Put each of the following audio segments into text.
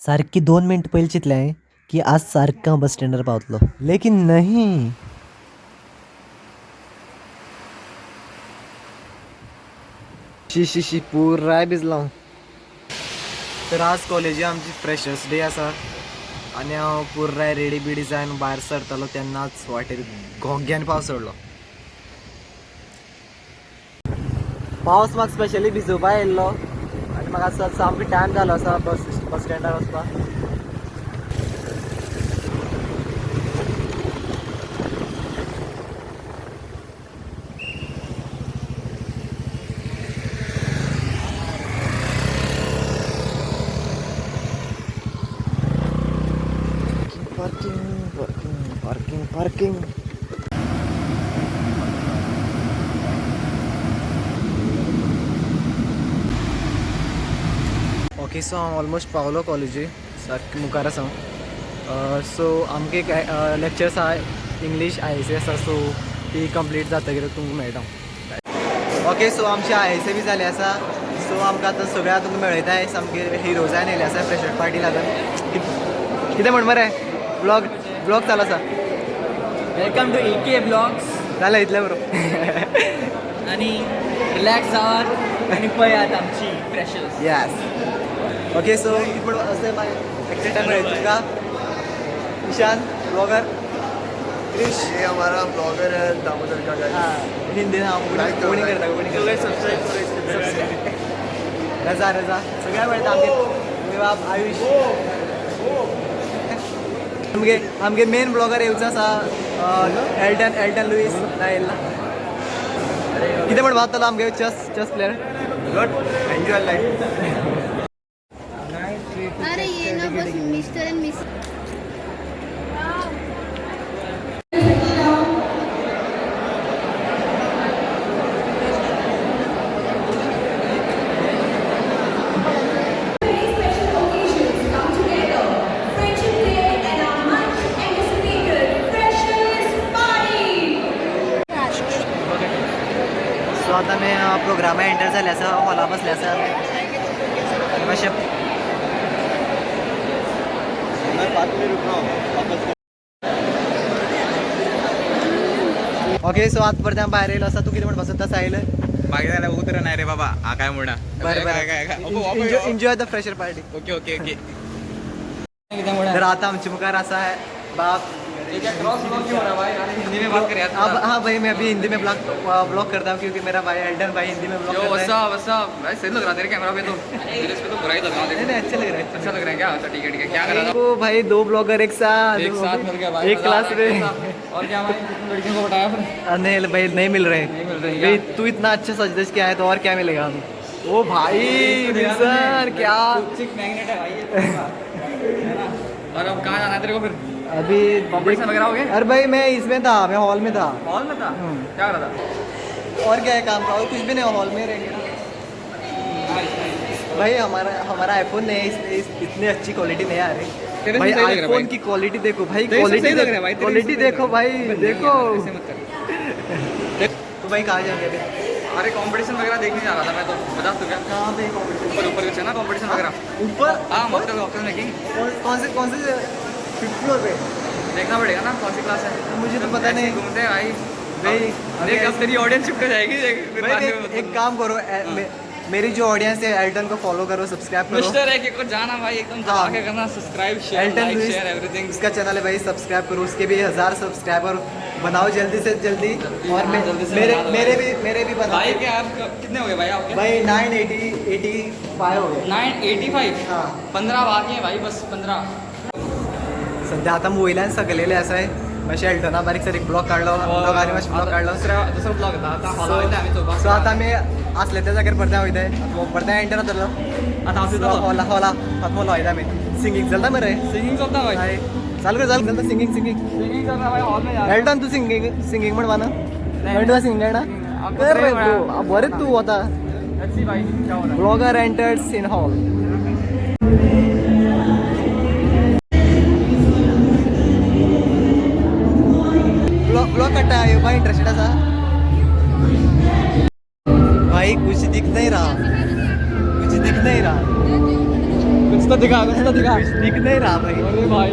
सारकी 2 मिनट पयलीं चिंतलें हांवें की आज सारकें हांव बस स्टँडार पावतलो, लेकीन नहीं. शी शी शी, पुराय भिजलो हांव. तर आज कॉलेजी आमची फ्रेशर्स डे आसा आनी हांव पुराय रेडी बिडी जावन भायर सरतालो तेन्नाच वाटेर घोग्यान पावस चडलो. पावस म्हाका स्पेशली भिजोवपा येयल्लो आनी म्हाका सामको टायम जालो आसा बस बस स्टँडार वचपाक. Parking parking parking parking. Okay, so हांव ऑलमोस्ट पावलो कॉलेजी, सारकें मुखार आसा हांव. सो आमकां एक लेक्चर्स आहा, इंग्लीश I S A आसा, सो ती कंप्लीट जातकीर तुमकां मेळटा. ओके, सो आमची I S A B जाली आसा, सो आमकां आतां सगळ्या तुमकां मेळयताय. सामकी हिरोजान येयले आसा फ्रेशर पार्टी लागून. कितें म्हण मरे, ब्लॉग ब्लॉग चालू आसा. Welcome to AK blogs. जालें इतलें बरो. आणि रिलॅक्स जावात आणि पळयात आमची फ्रेशर्स. येस, ओके, सो कितें अशें मागीर एक्चुअल टायम मेळयता तुमकां. ईशान ब्लॉगर, क्रिश. ये हमारा ब्लॉगर है दामोदर का, गाइस. हाँ, हिंदी ना. Like करो, कोणी like. करता, कोणी करता. सब्सक्राइब करो इसके. रजा रजा सगळ्या मेळटा आमगे बाब आयुष. आमगे आमगे मेन ब्लॉगर येवचो आसा, एल्टन, एल्टन लुईस ना येयला. कितें म्हण जातलो आमगे chess chess player? Good, enjoy life. अरे ये ना बस mister and miss. Very special occasions come together. Friendship Day and our much anticipated Freshers Party! So आतां आमी प्रोग्रामा एंटर जाले आसा, हॉला बसले आसा आमी मातशें. मैं 5 मिनट रुक रहा हूँ वापस. ओके, सो आतां परत हांव भायर येयलो आसा. तूं कितें म्हणपाक सोदता साहिल? मागीर जाल्यार उतर नाही रे बाबा, हा काय म्हणा. बरें बरें, enjoy the fresher party. Okay okay okay. तर आता आमच्या मुखार आसा बाप. क्रॉस ब्लॉग क्यों हो रहा भाई? अरे हिंदी में बात कर यार. अब हाँ भाई, मैं अभी हिंदी में ब्लॉग ब्लॉग करता हूँ क्योंकि मेरा भाई एल्डन भाई हिंदी में ब्लॉग यो करता व्हाट्स है. अप, व्हाट्स अप भाई? सही लग रहा तेरे कैमरा पे तो, मेरे इस पे तो बुरा ही लग रहा है. नहीं नहीं, अच्छा लग रहा है. अच्छा लग रहा है क्या? अच्छा ठीक है ठीक है. क्या कर रहा था? ओ भाई, दो ब्लॉगर एक साथ. एक साथ मिल गया भाई. एक मजा आ क्लास रहा है, में. कैसा? और क्या भाई, कितनी लड़कियों को बताया फिर? नहीं भाई, नहीं मिल रहे. नहीं मिल रहे. भाई, तू इतना अच्छा सज धज के आया तो और क्या मिलेगा हमें? ओ भाई विल्सन, क्या चिक मैग्नेट है भाई ये तो. और अब कहाँ जाना है तेरे को फिर? अभी कॉम्पिटिशन वगैरह हो गए? अरे भाई, मैं इसमें था, मैं हॉल में था. हॉल में था? क्या कर रहा था? और क्या है काम का? और कुछ भी नहीं, हॉल में रहेंगे ना भाई. हमारा हमारा आईफोन नहीं है, इतनी अच्छी क्वालिटी नहीं आ रही. तेरे से भाई, सही लग रहा है आईफोन भाई. की क्वालिटी देखो भाई. तेरे से क्वालिटी सही लग रहा है भाई, तेरे से क्वालिटी सही लग देखो रहा है. भाई. नहीं देखो. यार, ऐसे मत कर. तो भाई, कहाँ जाएंगे अभी? अरे कॉम्पिटिशन वगैरह देखने जा रहा था मैं तो, बता तू क्या. कहाँ पे कॉम्पिटिशन? ऊपर ऊपर कुछ है ना कॉम्पिटिशन वगैरह. ऊपर? हाँ, मॉकटेल वॉकटेल मेकिंग. कौन से फिफ्थ फ्लोर पे? देखना पड़ेगा ना कौन सी क्लास है. मुझे तो पता ऐसे ही नहीं. घूमते हैं भाई. भाई, देख, अब तेरी ऑडियंस शिफ्ट हो जाएगी, देख फिर भाई, बाद में एक काम करो, मेरी जो ऑडियंस है, एल्टन को फॉलो करो, सब्सक्राइब करो. मिस्टर है कि को जाना भाई एकदम हाँ। दबा के करना subscribe, share, Elton like, Louis share everything. उसका चैनल है भाई, सब्सक्राइब करो. उसके भी 1000 सब्सक्राइबर बनाओ जल्दी से जल्दी. और हाँ, जल्दी से मेरे बना दो मेरे भाई. भी मेरे भी बनाओ. भाई क्या आप कितने हो गए भाई आपके? भाई, 980 85 हो गए. 985. हाँ. 15 बाकी है भाई, बस 15. सध्या आता वयल्यान सकलेले आसा. मातशें एल्टना बारीक सारीक ब्लॉग काडलो दोगांनी, मातशें ब्लॉग काडलो. दुसरा दुसरो ब्लॉग होता, आता हॉला वयता आमी चोवपाक. सो आतां आमी आसले त्या जाग्यार परते वयताय, परते एंटर जातलो. आतां हांव जातलो. हॉला हॉला आतां हॉला वयता आमी. सिंगींग चलता मरे. सिंगिंग चलता भाई. चालू कर, चालू चलता सिंगींग सिंगींग. सिंगिंग चलता भाई, हॉल में जा. एल्टन, तूं सिंगींग सिंगींग म्हणपा ना? एल्टन सिंगींग जाणा? कर रे तूं, बरें तूं वता. Let's see भाई क्या हो रहा है. Blogger enters in hall. Blog blog काडटा येवपा इंट्रस्टेड आसा भाई. कुछ दिख नहीं रहा, कुछ दिख नहीं रहा. कुछ तो दिखा, कुछ तो दिखा. कुछ दिख नहीं रहा भाई. अरे भाई.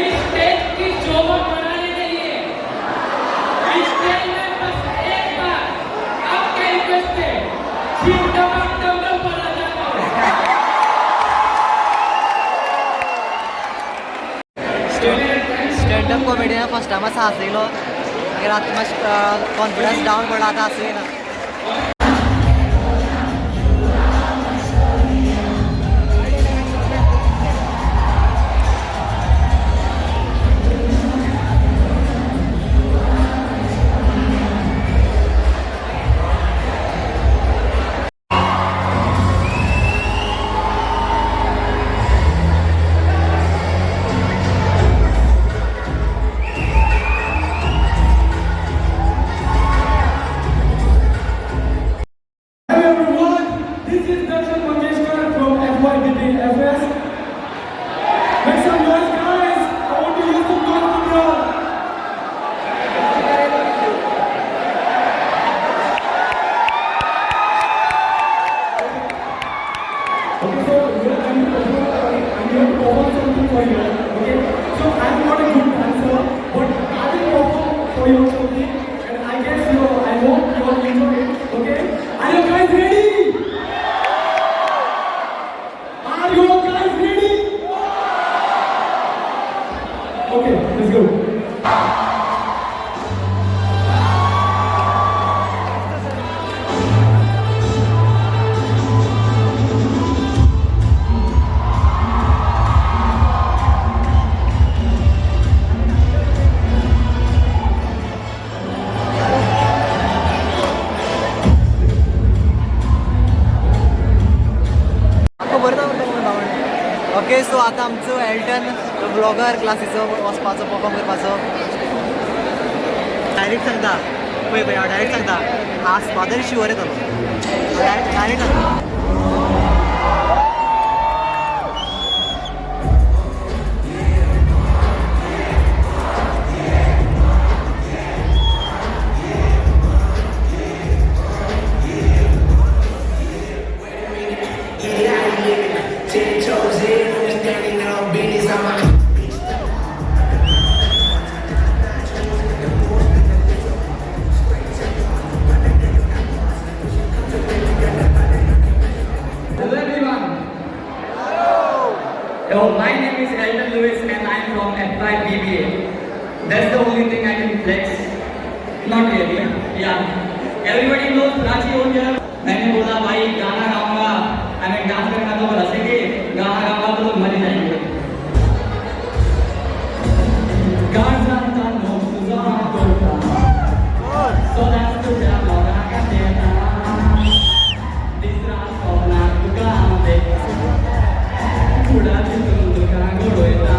इस स्टेज की शोभा बढ़ाने के लिए इस स्टेज में बस एक बार आपका रिक्वेस्ट है, शिव दमक दम दम बना जाओ. स्टँडअप कॉमेडी फर्स्ट टायम आसा हांसयलो, मागीर आतां मातशें कॉन्फिडन्स डावन पडला, आतां हांसयना. Hello everyone, this is Darshan Mangeshkar from FYBBFS. Make some noise, guys! I want to hear some noise from you all. Okay, so here I'm here to perform something for you. Okay, so I'm not a good dancer, but I will perform for you something, and I guess you, I hope you all enjoy it. Okay, are you guys ready? Are you guys ready? Okay, let's go. खबर ना म्हणटा. Okay, so आतां आमचो Elton blogger क्लासीचो वचपाचो perform करपाचो. Direct सांगता पळय पळय, हांव डायरेक्ट सांगता, हांसपा तरी शुवर येतलो. डायरेक्ट डायरेक्ट सांगता. 10 toes in, standing on business. I'm a Hello everyone. Hello. My name is Elton Lewis and I'm from FYBBA. That's the only thing I can flex. Not really. Yeah. Everybody knows Prachi over here. मैंने बोला भाई गाना गाऊंगा, I mean dance करूंगा तो हंसेंगे, गाना गाऊंगा तो लोग मर ही जाएंगे. काळजांतलो तुजो हांव करता, सदांच तुज्या मोगाक देता, दीस रात सपनां तुका हांव देखता, फुडार चिंतून तुका घडयता,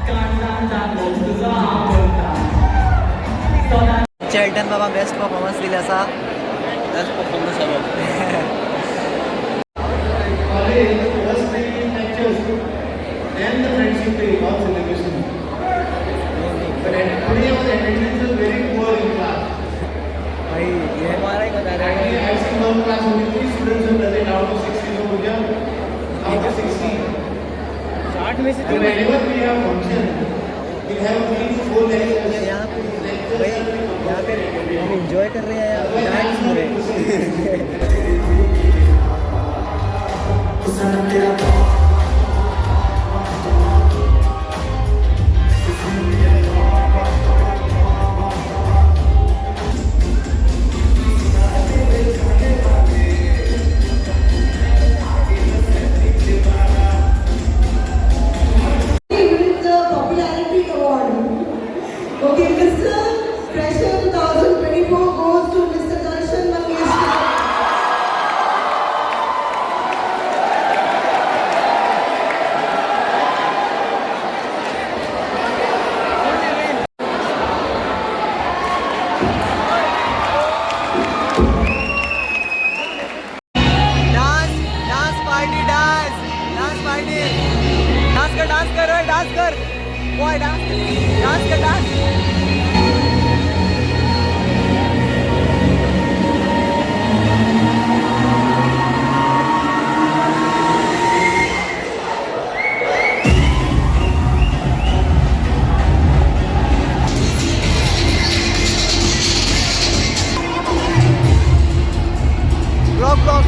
काळजांतलो मोग तुजो हांव करता सदांच. एल्टन बाबा बेस्ट परफॉर्मन्स दिले आसा. बेस्ट परफॉर्मन्स आलो. without celebration. But today our attendance was very poor in class. भाई ये हमारा ही बता रहे Actually, हैं. I see one class only 3 students were present out of 60. So here, out of 60. 60 में से And whenever we have function, we have 3 to 4 lectures. यहाँ pay भाई, यहाँ पे हम इंजॉय कर रहे हैं या डांस हो रहे हैं? With the Popularity Award. Okay, Mr. Fresher 2024 goes to Mr. Darshan Mangeshkar. Dance, dance party, dance, dance party, dance कर, डांस कर, ओए डांस कर बॉय, डांस, डांस कर, dance. Block, block.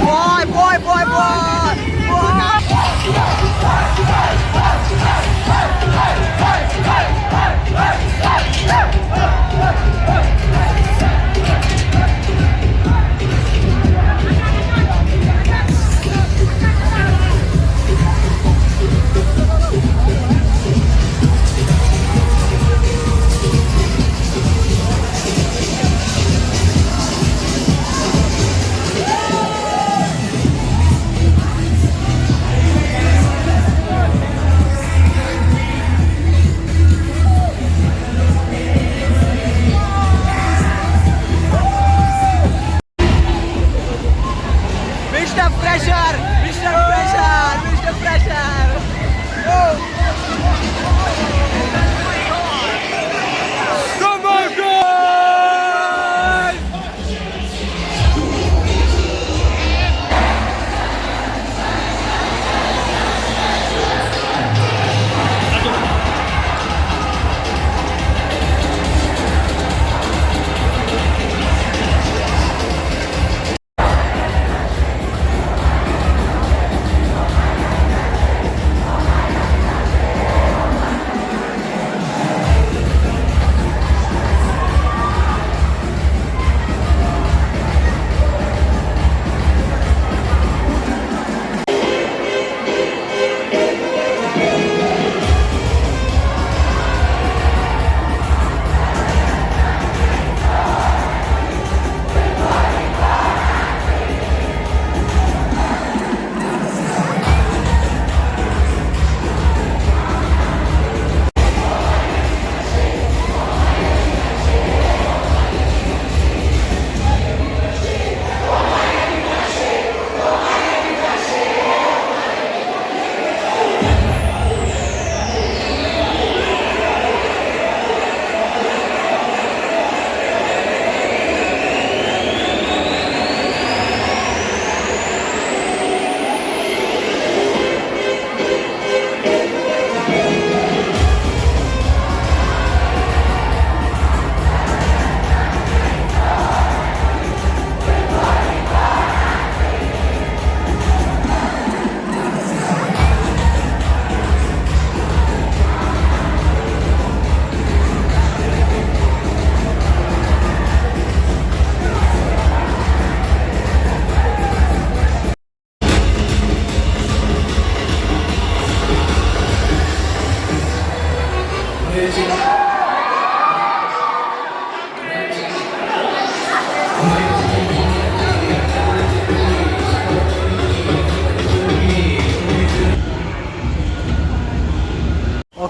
Boy, boy, boy, boy, boy. Mr. Fresher, Mr. Fresher, Mr. Fresher. Oh. Come on, guys!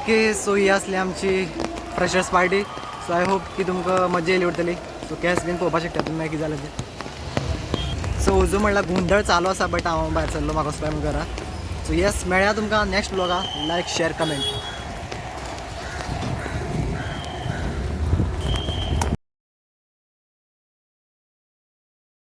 Okay, so ही आसली आमची freshers party. So I hope की तुमकां मजा येयली उरतली. सो केस बीन पळोवपाक शकता तुमी मागीर कितें जालें तें. सो अजून म्हणल्यार गोंदळ चालू आसा, बट हांव भायर सरलो, म्हाका वचपा घरा. सो येस, मेळया तुमकां नेक्स्ट ब्लॉगा. लायक, शेर, कमेंट.